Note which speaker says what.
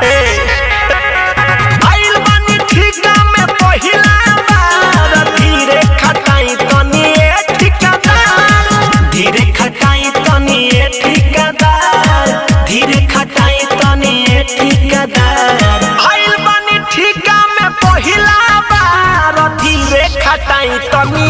Speaker 1: ए आइल बानी ठिका में पहिला बार, धीरे खटाई तनी ए ठिकादार, धीरे खटाई तनी ए ठिकादार, धीरे खटाई तनी ए ठिकादार। आइल बानी ठिका में पहिला बार, धीरे खटाई तनी